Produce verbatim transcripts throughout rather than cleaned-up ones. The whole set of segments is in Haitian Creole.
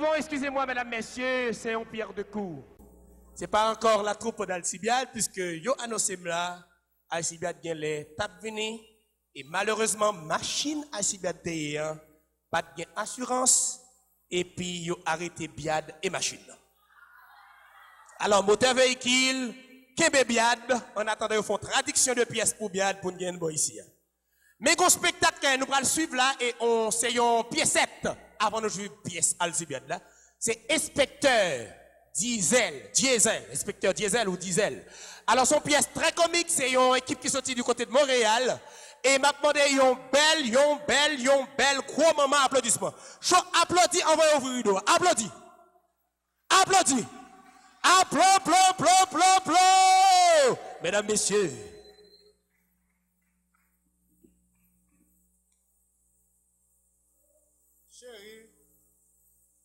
Bon, excusez-moi, mesdames, messieurs, c'est un pire de coup. Se pa ankò latwoup Alcibiade, piske yo anonse m la, Alcibiade genlè t ap vini, e malerezman, machin Alcibiade te ye an, pa t gen asirans, epi yo arete Biad e machin nan. Alò, motè veyikil, kenbe Biad, an atandan yo fè yon tradiksyon de pyès pou Biad pou n gen bò isi a. Men gon spektak ke nou pral swiv la, e on, se yon pyesèt avan nou swiv pyès Alcibiade la. Se Enspektè Dizèl, Dyezèl, Enspektè Dyezèl ou Dizèl. Alò, se yon pyès trè komik, se yon ekip ki soti di kote de Monreyal. E m ap mande yon bèl, yon bèl, yon bèl gwo manman aplodisman. Cho, aplodi anvan yo ouvri rido a. Aplodi! Aplodi! Aplo, plo, plo, plo, plo! Medam, mesye. Cheri,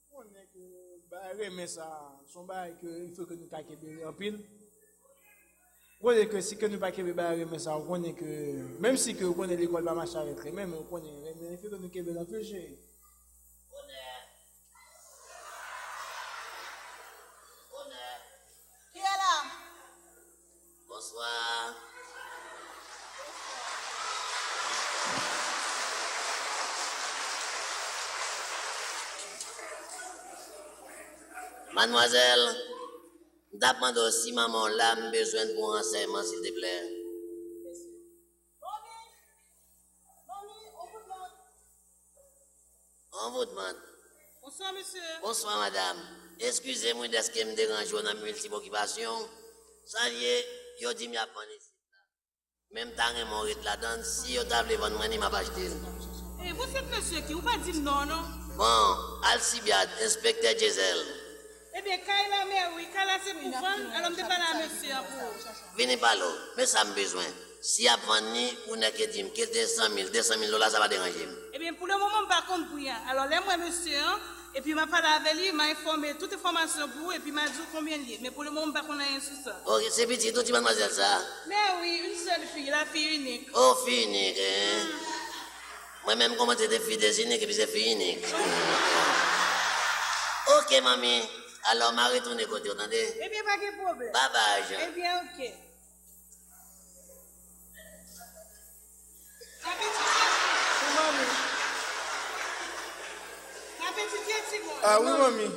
ou konnen ke bagay renmen sa, se yon bagay ke il faut ke nou ta kenbe anpil. Ou konnen ke si ke nou pa kenbe bagay renmen sa, ou konnen ke, menm si ke ou konnen lekòl pa mache avèk renmen, men ou konnen renmen, il faut ke nou kenbe l anpil, cheri. Onè! Onè! Ki e la? Bonswa. Madmwazèl, m t ap mande w si manman w la, m bezwen l pou ransèyman, silteplè. Manmi! Manmi, on kout men. On vout mant. Bonswa, mesye. Bonswa, madanm. Eskize m, wi, dèske m deranje w nan miltip okipasyon w. Sa l ye, yo di m y ap vann isit la. Men m ta renmen w ret ladan l. Si yo ta vle vann mwen li, m ap achte l. E, vous êtes monsieur qui? Ou pa di m non, non. Bon, Alcibiade, enspektè Dyezel. Ebyen, kay la, mè wi, kay la se pou vann, alò m te pale a mesye a pou ou. Vini pale w, men sa m bezwen. Si y ap vann li, ou nèk e di m, ke de san mil, de san mil dola, sa pa deranje m. Ebyen, pou le moman, m pa konn pri a. Alò, lè m wè mesye an, epi m ap pale avè li, m a enfòme tout enfòmasyon pou ou, epi m a di w konbyen l ye. Men pou le moman, m pa konn anyen sou sa. Ok, se pitit ou ti madmwazèl sa a? Mè wi, une seule fille, la fille unique. Oh, fi inik, en? Mwen menm, kòman se te fi dezinik, epi se fi inik. Ok, manmi. Alò, m a retounen kote w, tande? Ebyen, pa gen pwoblèm. Babaj. Ebyen, ok. Ka petitye. Wi, manmi. Ka petitye, timoun. Ah, wi, manmi.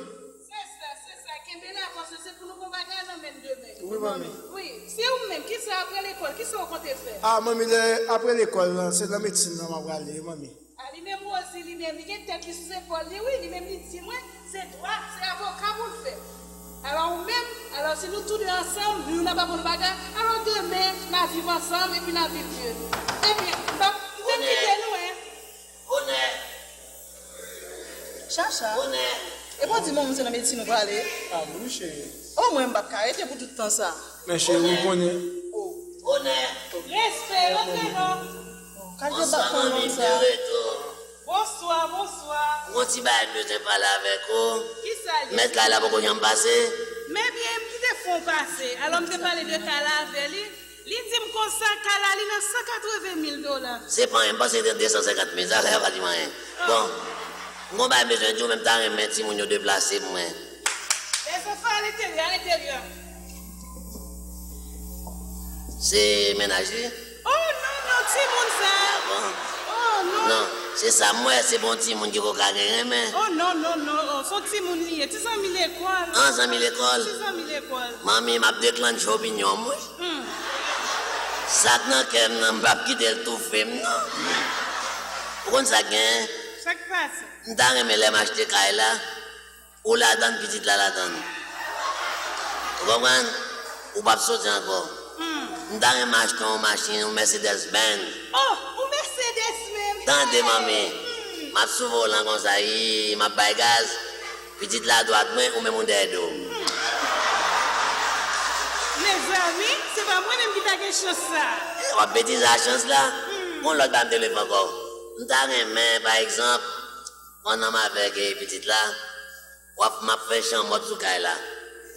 Se sa, se sa. Kenbe la, paske se pou nou gon bagay nan men n demen. Wi, manmi. Wi. Se ou menm, kisa apre lekòl, kisa w konte fè? Ah, manmi, lè, apre lekòl lan, se nan medsin nan m ap prale, manmi. A, li menm Rosie, li menm, li gen tèt li sou zepòl li, wi, li menm li di mwen, se dwa, se avoka pou l fè. Alò ou menm, alò si nou tou de ansanm, nou youn ap aprann bagay, alò demen, n a viv ansanm epi n a viv byen. Ebyen, m p ap, m te kite nou, en. Onè! Chacha. Onè! Epi w di manman w se nan medsin ou prale? A wi, cheri. O, mwen m p ap ka rete pou tout tan sa. Men cheri, ou konnen. O. Onè! Respè, rantre non. Gade batman nonm sa. Bonswa, bonswa. Gon ti bagay m bezwen pale avèk ou. Kisa l ye? Mèt kay la poko janm pase. Men byen, m kite fon pase. Alò m te pale de kay la avè li. Li di m konsa, kay la li nan san katreven mil dola. Se pa anyen, m panse se de san senkant mil, sa kay la pa di m anyen. Bon, m gon bagay m bezwen di w, men m ta renmen timoun yo deplase pou mwen. Les enfants à l'intérieur, à l'intérieur. Se mennaj li? Oh non, non, timoun sa. Ah bon? Oh non. Non, se sa m wè, se pa yon timoun ki ko ka gen renmen. Oh non, non, non, oh, se yon timoun li ye, ti zanmi lekòl. An, zanmi lekòl? Ti zanmi lekòl. Manmi, m ap deklanche opinyon m, wi. Hmm. Sa k nan kè m nan, m p ap kite l toufe m, non. Ou konn sa k genyen? Sa k pase? M ta renmen lè m achte kay la, ou ladann, pitit la ladann. Ou konprann? Ou p ap soti ankò. Hmm. M ta renmen achte yon machin, yon Mercedes Benz. Oh, yon Mercedes menm. Tande, manmi. Hmm. M ap souvè w lan konsa, ii, m ap bay gaz. Pitit la adwat mwen, ou menm ou dèyè do m. Hmm. Mezanmi, se pa mwen menm ki ta gen chans sa. E, w ap betize a chans la. Hmm. Gon lòt bagay m te vle fè ankò. M ta renmen, pa egzanp, pandan m avèk, e, pitit la, w ap, m ap fè chanmòt sou kay la.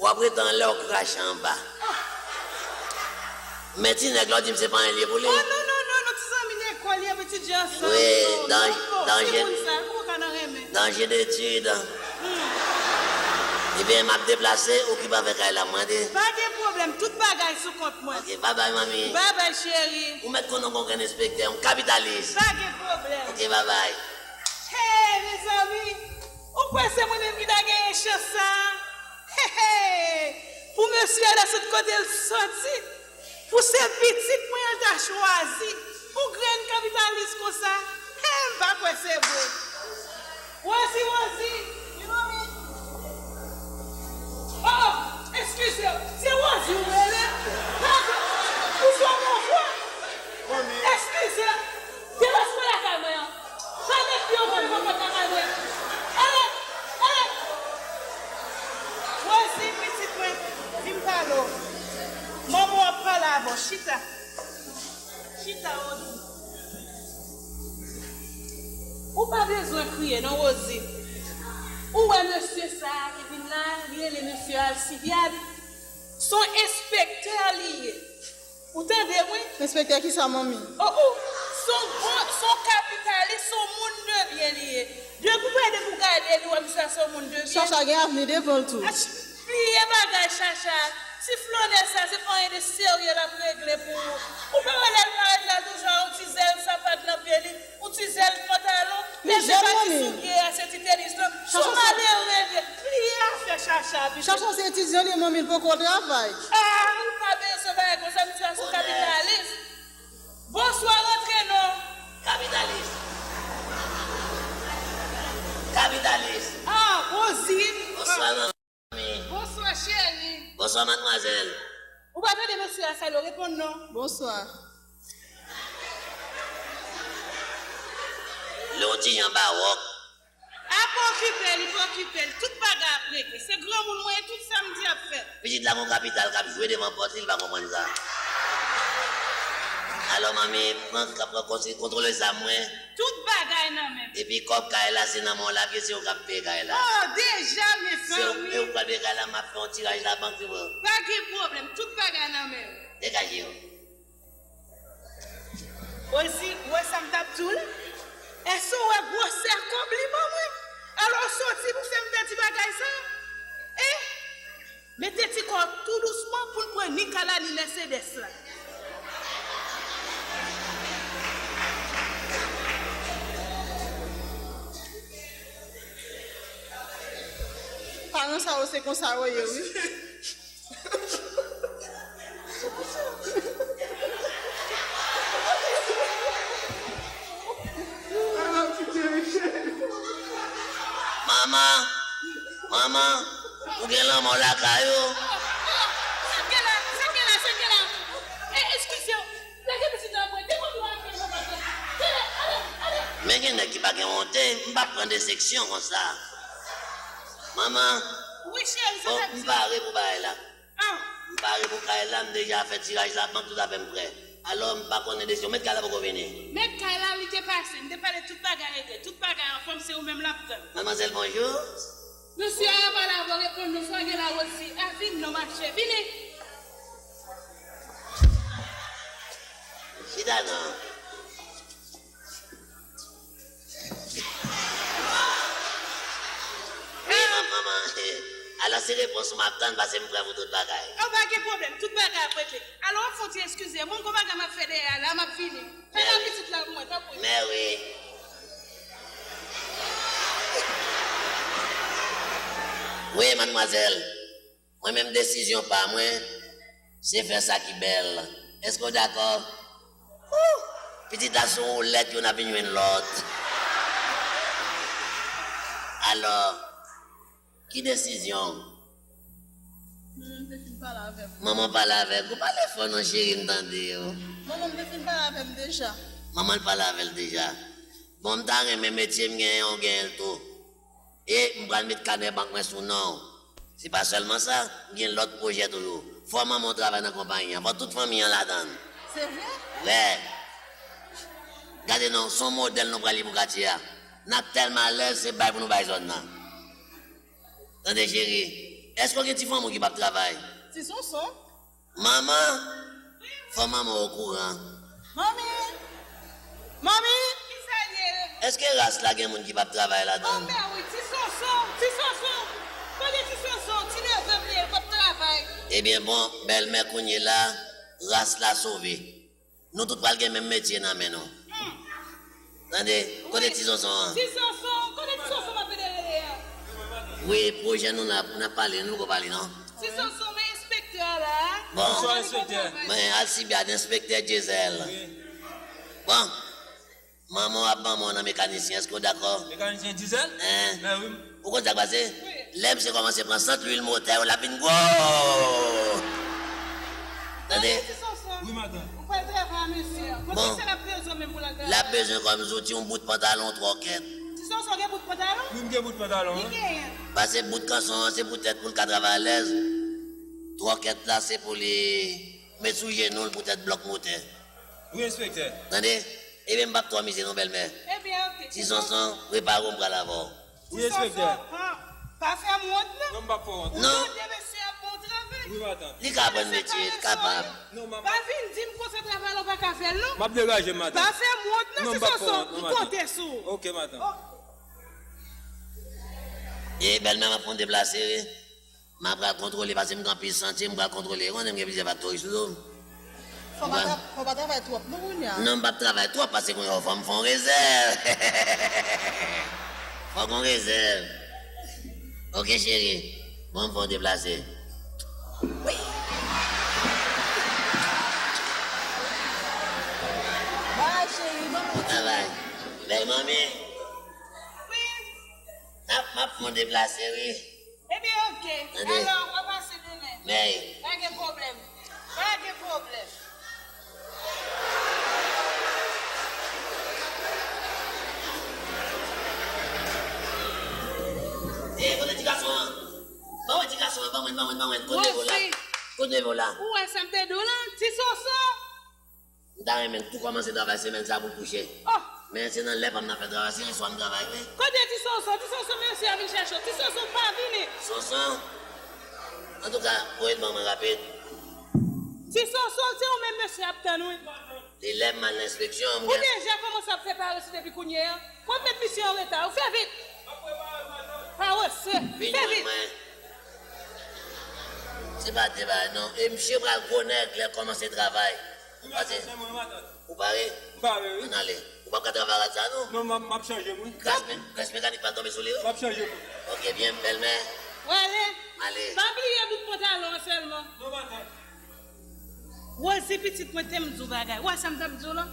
W ap rete anlè, w krache anba. Men ti nèg la, w di m se pa anyen l ye pou li. Oh, non, non, non, non, ti zanmi lekòl, li epi ti jan ansanm. Wi, non, danje, non, non, danje, timoun sa, kòman w ka nan renmen? Danje detid. Hmm. Byen, m ap deplase, okipe avèk kay la, m mande. Pa gen pwoblèm, tout bagay sou kont mwen. Ok, babay, manmi. Babay, cheri. Ou mèt konnen w gen yon enspektè, yon kapitalis. Pa gen pwoblèm. Ok, babay. Hey, mezanmi, ou kwè se mwen menm ki ta genyen chans sa a? Hey, hey. Pou mesye a la sot kote l soti, pou se pitit mwen an ta chwazi yon grenn kapitalis konsa, eh, m pa kwè se vre. Wozi, Wozi, wi, manmi. Oh, oh, eskize, se Wozi ou rele? Padon, ou se yon bon vwa. Eskize, deranje mwen lakay mwen an. Sa nèg yo vin fè kòb nan kay mwen. Ale, ale. Wozi, pitit mwen, vin pale w. Manman w ap pale avè w. Chita. Chita, Wozi. Ou pa bezwen kriye, non, Wozi. Ou wè mesye sa a ki vin la, li rele mesye Alcibiade. Se yon enspektè li ye. Ou tande mwen? Enspektè kisa, manmi? Oh, oh, se yon bon, se yon kapitalis, se yon moun de byen li ye. Depi w wè, depi w gade li, w wè misye a se yon moun de byen. Chacha gen avni devan l tou. Ach, pliye bagay Chacha. Ti flonè sa, se pa anyen de serye l ap regle pou ou. Ou pa wè lè l parèt la, toujou a yon ti zèl sapat nan pye li. Yon ti zèl pantalon, li jèn, manmi. Soulye a, se ti tenis lan. Chacha, se yon malere li ye. Pliye afè Chacha, pitit. Chacha se etidyan li ye, manmi, li poko travay. Ah, ou pa bezwen bagay konsa, misye a se yon kapitalis. Bonswa, rantre non. Kapitalis. Kapitalis. Ah, Wozi. Bonswa, manmi. Bonswa, cheri. Bonswa, madmwazèl. Ou pa tande mesye a sa l yo reponn non. Bonswa. Li yon ti jan bawòk. A pa okipe li, pa okipe li. Tout bagay ap regle. Se granmoun mwen ye, tout sa m di ap fèt. Pitit la gon kapital k ap jwe devan pòt li, li pa konprann sa. Alò, manmi, pran, pran, pran, kontwole zam mwen. Tout bagay nan men m. Epi kòb kay la, se nan men w l ap ye, se ou k ap peye kay la. Oh, deja, mezanmi. Se ou, e ou k pral peye kay la, m ap fè yon tiraj labank, wi, bro. Pa gen pwoblèm, tout bagay nan men m. Degaje yo. Ozi, ou wè sa m t ap di w la? Èske w wè gwosè kòb li ban mwen? Alò w soti pou fè m pèdi bagay sa? Eh? Mete ti kò w tou dousman pou n pran ni kay la ni Mèsedès la. Paran sa yo se konsa yo ye, wi. Manman, manman, ou gen lanmò lakay ou? Sa k gen la? Sa k gen la? Sa k gen la? Eh, eskize w. Lage pitit la pou mwen. Dekonn ou a fè yon bagay. Tele, ale, ale. Men gen nèg ki pa gen wonte, m p ap pran desepsyon konsa. Manman, wi, cheri, sa bon, m pare pou bagay la. Ah. M pare pou kay la, m deja fè tiraj labank, tout afè m prè. Alò, m pa konnen desizyon. Mèt kay la poko vini. Mèt kay la, li te pase. M te pale tout bagay regle. Tout bagay anfòm, se ou menm l ap tann. Madmwazèl, bonjou. Mesye a pale avè w, reponn nou, sa w gen la, Wozi. A, vin non, machè, vini. Chita non. Wi, manman. Alò, se repons ou m ap tann, paske m prè pou tout bagay. Oh, pa gen pwoblèm, tout bagay ap regle. Alò, w ap fè yon ti eskize mwen, gon bagay m ap fè dèyè a la, m ap vini. Fè la pitit la pou mwen, tanpri. Mèwi. Wi, madmwazèl. Mwen menm, desizyon pa mwen, se fè sa ki bèl. Èske w dakò? Ou! Pitit la sou woulèt, youn ap vin jwenn lòt. Alò, ki desizyon w? Manman m te fin pale avè m. Manman pale avèk ou? Pale fò non, cheri, m tande w. Manman m te fin pale avè m deja. Manman l pale avè l deja. Bon, m ta renmen metye m genyen, w genyen l tou. E m pral met kanè bank mwen sou non w. Se pa sèlman sa, m gen lòt pwojè toujou. Fò manman w travay nan konpayi an, fò tout fanmi an ladan l. Se vre? Vre. Gade non, se yon modèl nou pral ye pou katye a. N ap tèlman alèz, se bay pou nou bay zòn nan. Tande cheri, èske w gen ti fanmi w ki p ap travay? Ti Sonson. Manman, fò manman w okouran. Manmi! Manmi! Kisa l ye? Èske ras la gen moun ki p ap travay ladan l? Oh, mèwi, Ti Sonson! Ti Sonson! Kote Ti Sonson? Ebyen, bon, bèlmè, kounye la, ras la sove. Nou tout pral gen menm metye nan men nou. Tande, kote ti Sonson an? Ti Sonson, kote ti Sonson m ap rele a? Wi, pwojè nou la, n ap pale, nou poko pale non. Ti Sonson, men enspektè a la. Bon. Bonswa, enspektè. Men Alcibiade, enspektè Diesel. Wi. Bon. Manman w ap ban mwen nan mekanisyen, èske w dakò? Mekanisyen Diesel? Hein? Men wi. Ou konn sa k pase? Wi. Lè misye kòmanse pran sant lwil motè yo, l ap vin gwo. Tande? Tande, ti Sonson. Wi, madanm. Ou pral travay a mesye a. Bon. Konbyen sa l ap bezwen menm pou l al travay? L ap bezwen kòm zouti yon bout pantalon twòkèt. Ti Sonson gen bout pantalon? Wi, m gen bout pantalon, wi. Li genyen. Pase bout kanson an, se poutèt pou l ka travay alèz. Twòkèt la, se pou li met sou jenou l poutèt blòk motè. Wi, enspektè. Tande? Ebyen, m p ap twò mize non, bèlmè. Ebyen, oke. Ti Sonson, prepare w, m pral avè w. Wi, enspektè. Ti Sonson, pa, pa fè m wont, non. Non, m p ap fè w wont. Non. Ou tande mesye a bon travay. Wi, madanm. Li ka aprann metye, li kapab. Non, m ap... Pa vin di m konsa travay la w pa ka fè l, non. M ap degaje m, madanm. Pa fè m wont, non, ti Sonson. Non, m p ap fè w wont, non, madanm. M konte sou ou. Oke, madanm. E bèlmè, m ap fè w deplase, wi. M a pral kontwole, paske m gen anpil santye, m pral kontwole. Ou konnen m gen plizyè faktori sou do m. Fò w pa tra-, fò w pa travay twòp non kounye a. Non, m p ap travay twòp, paske kounye a fò m fè yon rezèv. Fò gen yon rezèv. Oke, cheri. Bon, m fè w deplase. Wi. Bay, cheri, ban m yon ti... Travay. Bèl manmi. Wi. N ap, m ap fè w deplase, wi. Ebyen, oke. Tande. Alò, w a pase demen. Mèy. Pa gen pwoblèm. Pa gen pwoblèm. E, kote ti gason an? Ban mwen ti gason an, ban mwen, ban mwen, ban mwen. Kote nivo la? Wosi. Kote nivo la? Ou wè sa m te di w lan? Ti Sonson. M ta renmen tou kòmanse travay semèn sa pou l kouche. Oh! Men se nan lè pa m nan fè travay, se lè swa m travay, wi. Kote ti Sonson? Ti Sonson, mesye a vin chèche w. Ti Sonson pa vini. Sonson? Antouka, voye l ban mwen rapid. Ti Sonson, se ou menm mesye ap tann, wi. Li lè m al nan enspeksyon, m... Ou deja kòmanse ap fè parese depi kounye a. W ap met misye an reta. Ou fè vit. Parese. Vin jwenn mwen. Se pa de bagay, non. E misye pral gwo nèg lè l kòmanse travay. Pase. Ou pare? M pare, wi. Ann ale. Ou p ap ka travay rad sa, non? Non, m ap, m ap chanje m, wi. Gaz me-, gaz mekanik pa tonbe sou li, wi? M ap chanje m, wi. Oke, byen, bèlmè. W ale. M ale. Pa bliye bout pantalon an sèlman. Non, madanm. Wozi, pitit mwen, te m di w bagay. Ou wè sa m t ap di w lan?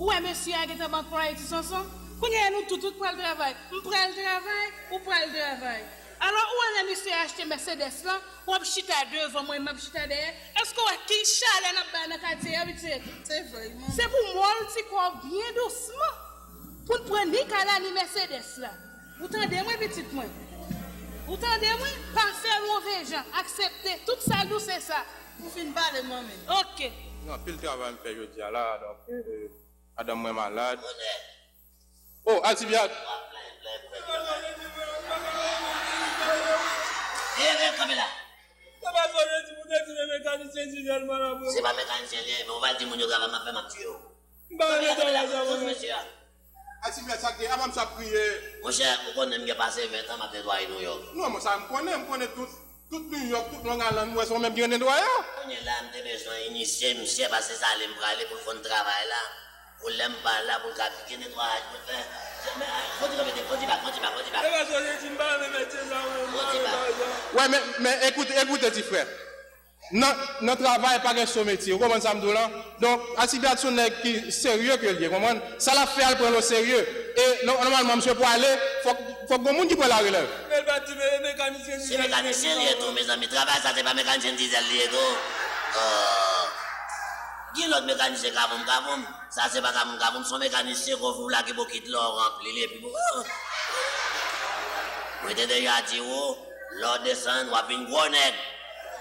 Ou wè mesye a gentan ban anplwaye ti Sonson? Kounye a nou tout, tout pral travay. M pral travay, ou pral travay. Alò, ou wè lè misye achte Mercedes lan, w ap chita devan mwen, m ap chita dèyè. Èske w wè ki chalè n ap bay nan katye a, pitit? Se vre, wi, manman. Se pou w mòl ti kò w byen dousman. Pou n pran ni kay la, ni Mercedes la. Ou tande mwen, pitit mwen? Ou tande mwen? Pase l wove jan, aksepte. Tout sa l di w, se sa. Ou fin pale, manmi. Oke. Gen anpil travay m fè jodi a la, donk, eh, madanm mwen malad. Oh, Alcibiade! Leve, kanpe la. Se pa sa w te di pou w te di mekanisyen Gisèle malad. Se pa mekanisyen li ye, men w va di moun yo travay m ap fè, m ap tiye w. M pa renmen travay sa, mwen. Mesye a. Alcibiade, sa k te, avan m sa ap kriye. Monchè, ou konnen m gen pase ven tan m ap netwaye Nouyòk. Non, mwen sa m konnen, m konnen tout, tout Nouyòk, tout Long Island, m wè se ou menm ki ret netwaye a. Kounye la, m te bezwen inisye misye, paske se ale m prale pou l konn travay la. Pou lè m pa la, pou l ka gen netwayaj pou l fè. Se, men, fò ti kanpe, fò ti bak, fò ti bak, fò ti bak. Se pa sa w te di, m pa renmen metye sa, mwen, m pa renmen travay sa. Wè, men, men, ekoute, ekoute, ti frè. Nan, nan travay, pa gen so metye. Ou konprann sa m di w lan? Donk, Alcibiade se yon nèg ki serye ke l ye, konprann? Sa l ap fè a, l pran l oserye. E nò-, nòmalman, misye pou ale, fòk, fòk gon moun ki pran larelèv. Men l pa t di, men mekanisyen dizèl li ye tou. Se mekanisyen li ye tou, mezanmi. Travay sa, se pa mekanisyen dizèl li ye tou. Oh. Gen lòt mekanisyen kavoum, kavoum. Sa se pa kavoum, kavoum, se yon mekanisyen, gon fou lage bokit lò ranpli li, epi pou... Mwen te deja di w, lè w desann, w ap vin gwo nèg.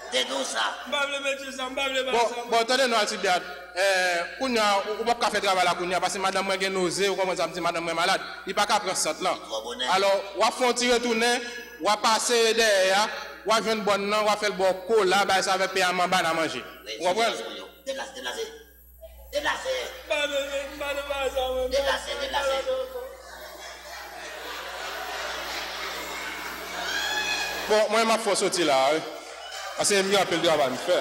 M te di w sa. M pa vle metye sa, m pa vle bagay sa. Bon, bon, tande non, Alcibiade. Eh, kounye a, ou, ou p ap ka fè travay la kounye a, paske madanm mwen gen noze, ou konprann sa m di, madanm mwen malad. Li pa ka pran sant lan. Twò bonè. Alò, w ap fè yon ti retounen, w ap pase dèyè a, w ap jwenn bòn nan, w ap fè l ba w kola, bay sa avèk pen a manba n a manje. Ou konprann? Deplase, deplase. Deplase. Pa vle, pa vle bagay sa, mwen. Deplase, deplase. Bon, mwen, m ap fè w soti la, wi. Paske m gen anpil travay m fè.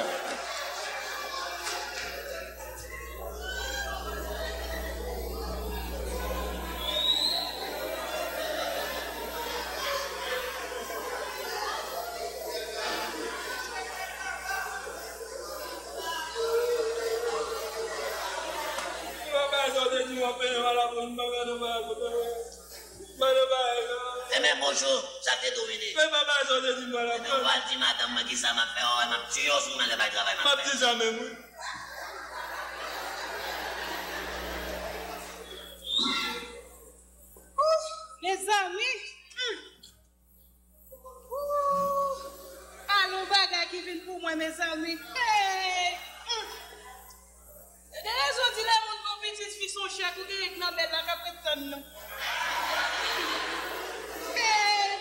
Fèmen bouch ou, sa te tou vini. Ebyen, w al di madanm mwen kisa m ap fè, w wè m ap tiye w si w mande bay travay m ap fè. M ap di sa menm, wi. Mezanmi, hmm. Ooh, alon bagay ki vin pou mwen, mezanmi. Hey! Mm. Gen rezon di lè moun gon pitit fi se yon chèk ou genyen k nan bèl la k ap ret tann nou. Hey!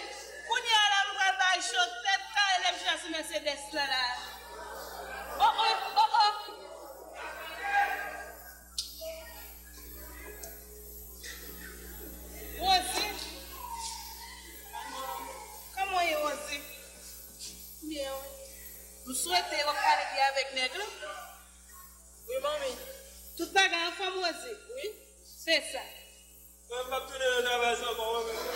Kounye a la nou pral bay cho tèt kare lè m chase Mercedes la la. Oh oh, oh oh. Rosie. Kòman w ye, Rosie? Byen, wi. M swete w ap pale byen avèk nèg lan. Wi, manmi. Tout bagay anfòm, Rosie? Wi. Se sa. Mwen, m p ap tounen nan travay sa ankò, mwen menm.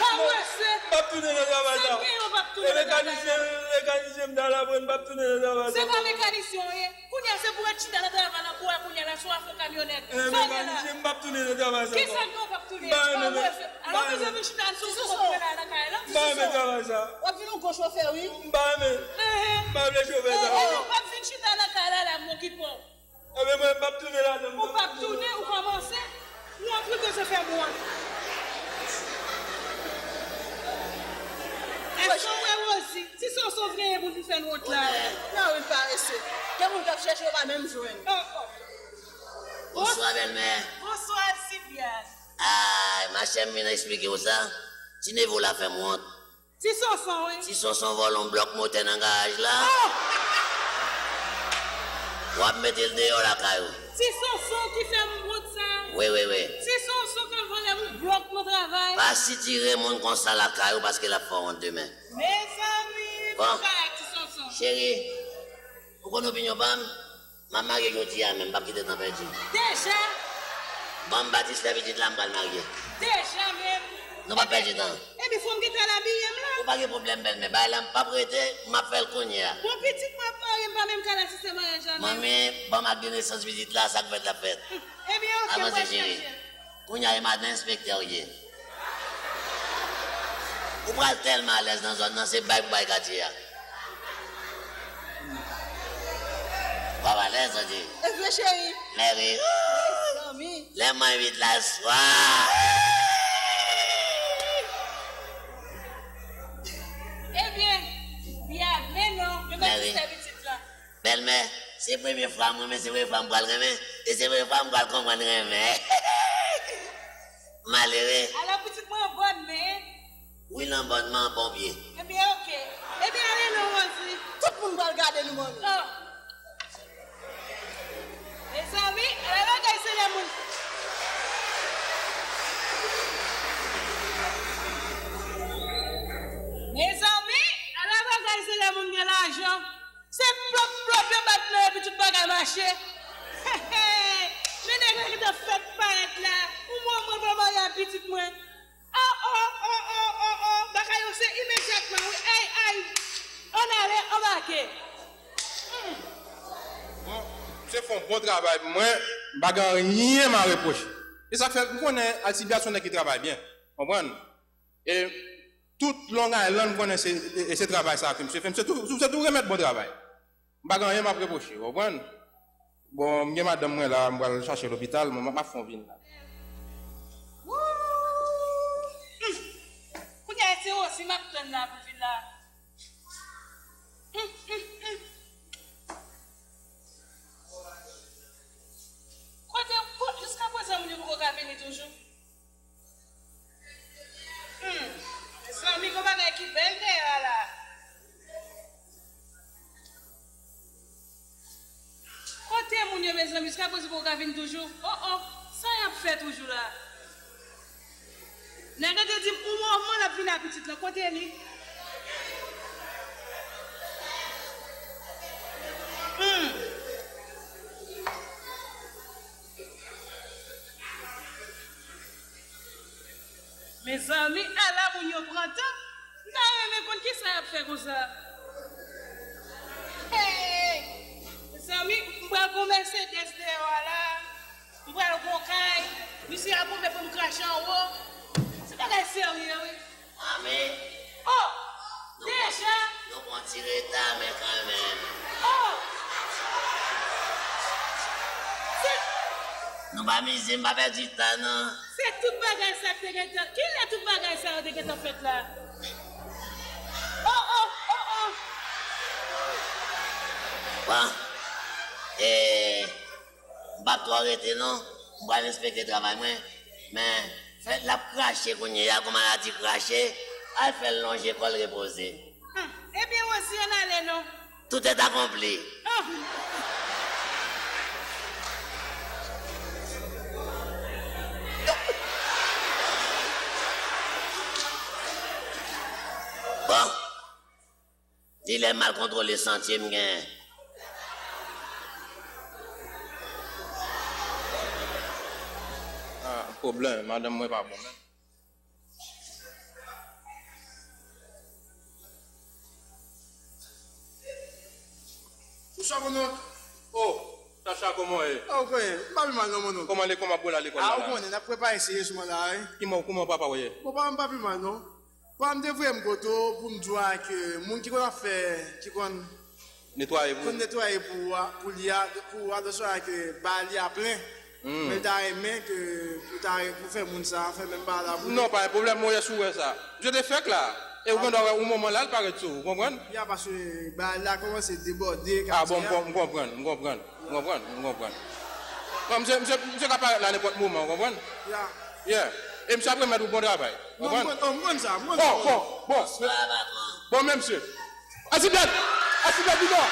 Pa prese. M p ap tounen nan travay sa. Sa k genyen, w p ap tounen nan travay sa. E mekanisyen, mekanisyen m t al aprann, m p ap tounen nan travay sa ankò. Se pa mekanisyen w ye. Kounye a, se pou w ret chita nan travay la pou w wè kounye a la, si w a fè yon kamyonèt. E, sa w gen la? Mekanisyen, m p ap tounen nan travay sa ankò. Kisa k gen w p ap tounen? M pa renmen. Alò, bezwen vin chita sou, sou kote la, nan kay la. M pa renmen travay sa. W ap vin yon gwo chofè, wi. M pa renmen. M pa vle chofè sa. E, e, w ap vin chita nan kay la, la, m okipe w. Ebyen, mwen, m p ap tounen ladan. Ou p ap tounen, ou kòmanse. Wont, wi, ke se fè m wont. Èske w wè Rosie? Ti Sonson genyen pou l vin fè n wont la. Nan ri parese. Gen moun k ap chèche, yo pa menm jwenn. Oh, oh. Bonswa, bèlmè. Bonswa, Sylvia. Ay, machè, m vin eksplike w sa. Ti neve w la fè m wont. Ti Sonson, wi. Ti Sonson vòlè yon blòk motè nan garaj la. Oh! W ap mete l deyò lakay ou. Ti Sonson ki fè m wont sa. Wi, wi, wi. Ti Sonson k al vòlè m yon blòk nan travay. Pa sitire moun konsa lakay ou paske l ap fè w wont demen. Mezanmi, bon bagay Ti Sonson. Cheri, ou konn opinyon pa m? M ap marye jodi a menm, m p ap kite tan pèdi. Deja? Ban m batis lè pitit la, m pral marye. Deja menm? Nou p ap pèdi tan. Epi fò m gentan al abiye m la. Ou pa gen pwoblèm, bèlmè. Bagay la, m p ap rete, m ap fè l kounye a. Bon, pitit mwen ap marye, m pa menm ka al asiste maryaj la menm. Manmi, ban m ak de nesans pitit la, sa k fèt la fèt. Ebyen, oke, m pral chèche l. Kounye a e madan enspektè w ye. Ou pral tèlman alèz nan zòn nan, se bay pou bay katye a. W ap alèz, santi. E vre, cheri. Mèri. Zanmi. Lè mwen vit la swa. Ebyen, byen, men non, yo pa ti sèvi tit la. Bèlmè, se premye fwa mwen, men se premye fwa m pral renmen, e se premye fwa m pral konprann renmen. Malere. Alò, pitit mwen an bòn men. Wi, l an bòn, men an bon pye. Ebyen, oke. Ebyen, ale non, Rosie. Tout moun pral gade nou, manmi. Oh. Mezanmi, ala bagay se lè moun. Mezanmi, ala bagay se lè moun gen lajan. Se plòp, plòp yo bat nan epi tout bagay mache. Men nèg la gentan fèk parèt la. Ou mwen, mwen pral marye ak pitit mwen. Oh, oh, oh, oh, oh, oh. Bagay yo se imedyatman, wi. Ay, ay. Ann ale, anbake. Hmm. Bon, misye fè yon bon travay pou mwen. M pa gen anyen m a repwoche. E sa k fè, m konnen Alcibiade se yon nèg ki travay byen. Konprann? E tout Long Island konnen se, e, e se travay sa ke misye fè. Misye tou, se tou remèt bon travay. M pa gen anyen m ap repwoche, w konprann? Bon, m gen madanm mwen la, m pral chache lopital, m, m ap fè yon vin la. Wouy! Hmm. Kounye a, se Rosie m ap tann la pou vin la. Hmm, hmm, hmm. Kote, ko-, jiskaprezan, moun yo poko ka vini toujou? Hmm. Mezanmi, gon bagay ki bèl dèyè a la. Kote moun yo, mezanmi? Jiskaprezan poko ka vin toujou? Oh, oh. Sa y ap fè toujou la? Nèg la te di m, yon moman l ap vin ak pitit lan. Kote li? Pran tan. M ta renmen konn kisa y ap fè konsa. Hey! Mezanmi, m pral gon Mercedes deyò a la. M pral gon kay. Misye ap ouvè pou m krache anwo. Se bagay serye, wi. Ami, oh! Nou pran, deja? Nou pran ti reta, men kanmenm. Oh! Se Nou pa mize, m pa pèdi tan, non. Se tout bagay sa k te gentan. Kilè tout bagay sa yo te gentan fèt la? Oh, oh, oh, oh. Bon. E, m p ap twò rete, non. M pral enspekte travay mwen. Men, fèt l ap krache kounye a, gon maladi krache, al fè l lonje kò l repoze. Ah, ebyen, Rosie, ann ale, non. Tout est accompli. Ah. Bon. Dilè mal kontwole santye m genyen. Ah, pwoblèm, madanm mwen pa bon menm. Bonswa, mon oncle. Oh, Sacha, kòman w ye? Ah, ou konnen, m pa pi mal non, mon oncle. Kòman lekòl, kòman lekòl la? Ah, ou konnen, n ap prepare serye sou mwen la, wi. Kòman, kòman papa w ye? Bon, papa m pa pi mal non. Papa m te voye m kote w pou m di w a ke moun ki konn ap fè, ki konn netwaye pou, konn netwaye pou, pou li a, pou atansyon a ke ba li a plen. Hmm. Men l ta renmen ke pou ta, pou fè moun sa a fè menm bagay la pou li. Non, pa gen pwoblèm, mwen wè si w wè sa. Misye te fèk la. E ou gendwa wè yon moman la, l parèt sou ou, ou konprann? Ya, paske bagay la kòmanse debòde. Ah, bon, m kon-, m konprann, m konprann, m konprann, m konprann. Non, misye, misye, misye ka parèt la nenpòt moman, ou konprann? Ya. Yeah. E misye ap remèt ou bon travay, ou konprann? Non, m konn, oh, m konn sa, m konn sa. Bon, bon, bon. Bon, men misye. Asibèt! Asibèt, vin non!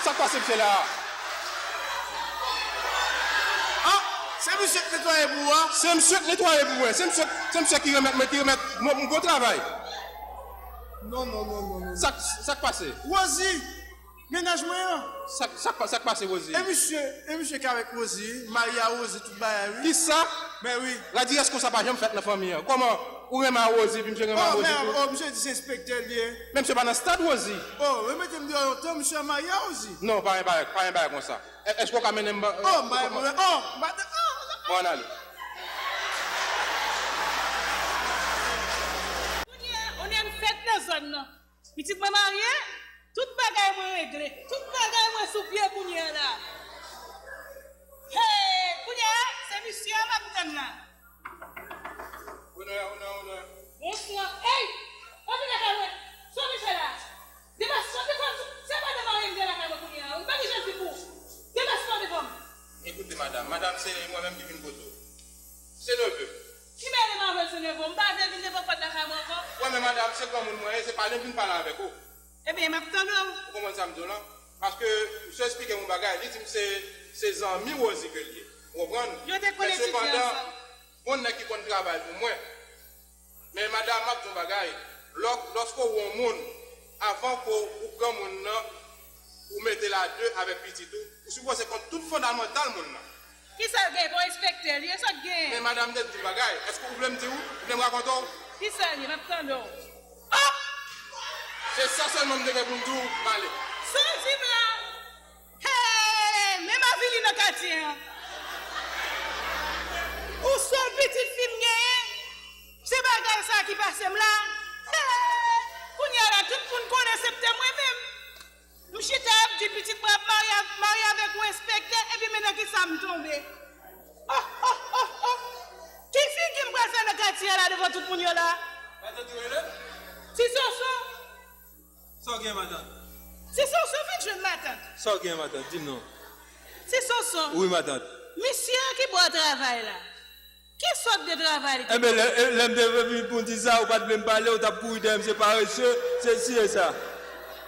Sa k pase misye la a? Ah, se misye k netwaye pou ou a? Se misye k netwaye pou mwen. Se misye, se misye ki remèt mwen, ki remèt mwen, mwen bon travay. Non, non, non, non, non. Sa k, sa k pase? Rosie! Mennaj mwen an. Sa, sa, sa k pase, Rosie? E misye, e misye ki avèk Rosie, wi, marye a Rosie, tout bagay, wi. Kisa? Men wi. Radiyès konsa pa janm fèt nan fanmi an. Kòman ou renmen a Rosie, epi misye renmen a Rosie tou? Oh, men, oh, misye di se enspektè l ye. Men misye pa nan stad Rosie. Oh, remete m deyò lontan, misye marye a Rosie. Non, pa gen bagay, pa gen bagay konsa. È-, èske w ka mennen m ba-, oh, m pa gen pwoblèm. Oh, m pa, oh, oh. Bon, ann ale. Kounye a, on èm fèt nan zòn nan. Pitit mwen marye, tout bagay mwen regle, tout bagay mwen sou pye kounye a la. Hey, kounye a, se misye a m ap tann la. Onè, onè, onè. Bonswa. Hey, antre lakay mwen. Sa w vin fè la? Depase, sòti devan m. Se pa devan m, m te lakay mwen kounye a. M pa gen jan di pou. Depase w devan m. Ekoute, madanm, madanm, se mwen menm ki vin kote w. Se neve m. Ki mele m avè l, se neve w? M pa vle vin devan pòt lakay mwen ankò. Wè, men madanm, se granmoun mwen ye, se pale m vin pale avèk ou. Ebyen, m ap tande w. Ou konprann sa m di w lan? Paske misye esplike m yon bagay, li di m se, se zanmi Rosie ke l ye. Ou konprann? Yo te konn etidye ansanm. Men sepandan, gon nèg ki konn travay pou mwen. Men madanm, m ap di w yon bagay. Lò, lòske w wè yon moun, avan ke w pran moun nan, ou mete l a de avèk pitit ou, ou sipoze konn tout fondamantal moun nan. Kisa l gen? Bon enspektè li ye, sa k gen? Men madanm, m te di w bagay. Èske ou vle m di w? Ou vle m rakonte w? Kisa l ye? M ap tande w. Oh! Se sa sèlman m te gen pou m di w, m ale. Sa w di m la? Hey! Menm avili nan katye an. Ou sèl pitit fi m genyen? Se bagay sa ki pase m la? Hey! Kounye a la, tout moun konnen se te mwen menm. M chita ap di pitit mwen ap marye, marye avèk yon enspektè, epi men nan kisa m tonbe. Oh, oh, oh, oh. Ki figi m pral fè nan katye a la devan tout moun yo la? Matant ou rele? Ti Soso. Sa w gen, matant? Ti Soso, vin jwenn matant. Sa w gen, matant? Di m non. Ti Soso. Wi, matant. Misye an ki bò travay la? Ki sòt de travay li te fè? Enben, lè, lè m te vin pou m di sa, ou pa t vle m pale, ou t ap kouri dèyè m, se parese, se si e sa.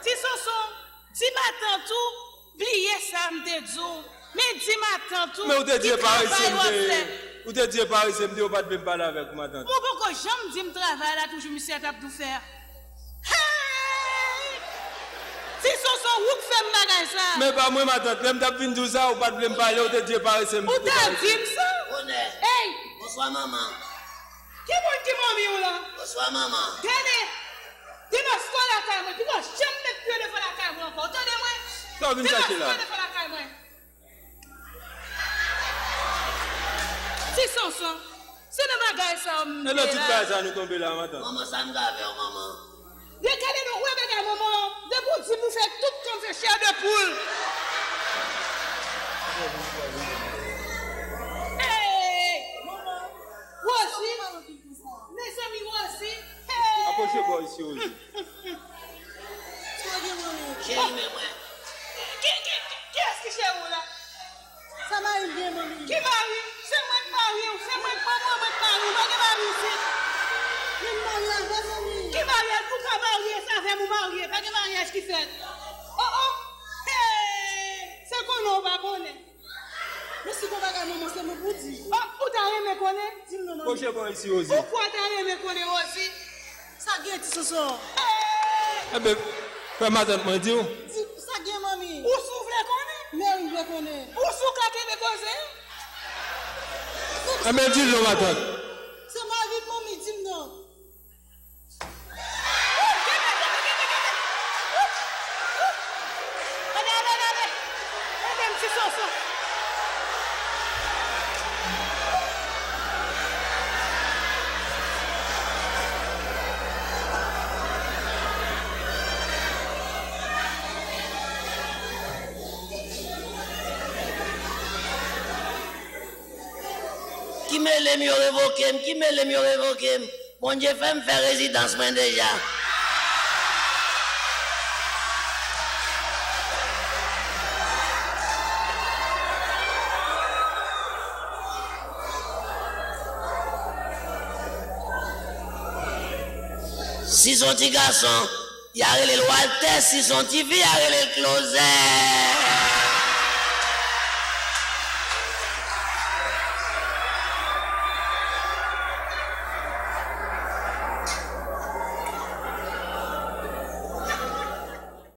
Ti Soso, di matant ou, bliye sa m te di w. Men di matant ou, ki travay w ap fè. Men ou te di e parese m te ye. Ou te di e parese m te ye, ou pa t vle m pale avèk ou, matant. Mwen poko janm di m travay la toujou misye a t ap tou fè a. Hey! Ti Soso, ou k fè m bagay sa. Men pa mwen, matant. Lè m t ap vin di w sa, ou pa t vle m pale, ou te di e parese m. Ou ta di m sa. Onè. Hey! Bonswa, manman. Ki moun ki manmi w lan? Bonswa, manman. Gade! Demas, kò lakay mwen. Pito janm met pye devan lakay mwen ankò. Ou tande mwen? Sa w vin chache la? Demas, kò devan lakay mwen. Ti Sonson, se nan bagay sa a m te la. E nan tout bagay sa a nou tonbe la, matant. Manman, sa m ka fè w, manman? Gade non, wè bagay manman an. Depi w di m ou fè tout kòm se chè de poul. Hey! Rosie! Mezanmi, Rosie! Hey! Apwoche bò isi, Rosie. Sa gen, manmi? Cheri, men mwen. Ki, ki, ki, kiyès ki cheri w la? Sa mari m gen, manmi? Ki mari? Se mwen k mari w, se mwen k manman, mwen k mari w. Pa gen mari isit. Men m marye avè l, manmi. Ki maryaj? Ou ka marye, se avè m ou marye. Pa gen maryaj ki fèt. Oh, oh! Hey! Se konnen ou pa konnen. Men si gon bagay, manman, se mwen pou di. Oh, ou ta renmen konnen? Di m non, manmi. Pwoche bò isi, Rosie. Ou kwè w ta renmen konnen, Rosie? Sa gen, Ti Sonson? Enben, fè matant mwen di w. Di, sa gen, manmi? Ou si w vle konnen? Men wi, m vle konnen. Ou si w ka kenbe koze? Enben, di l non, matant. Se mari m, manmi, di m non. Ki mele m yo revoke m, ki mele m yo revoke m. Bondye fè m fè rezidans mwen deja. Si s on ti gason, y a rele l Waltè, si s on ti fi, y a rele l Klozè.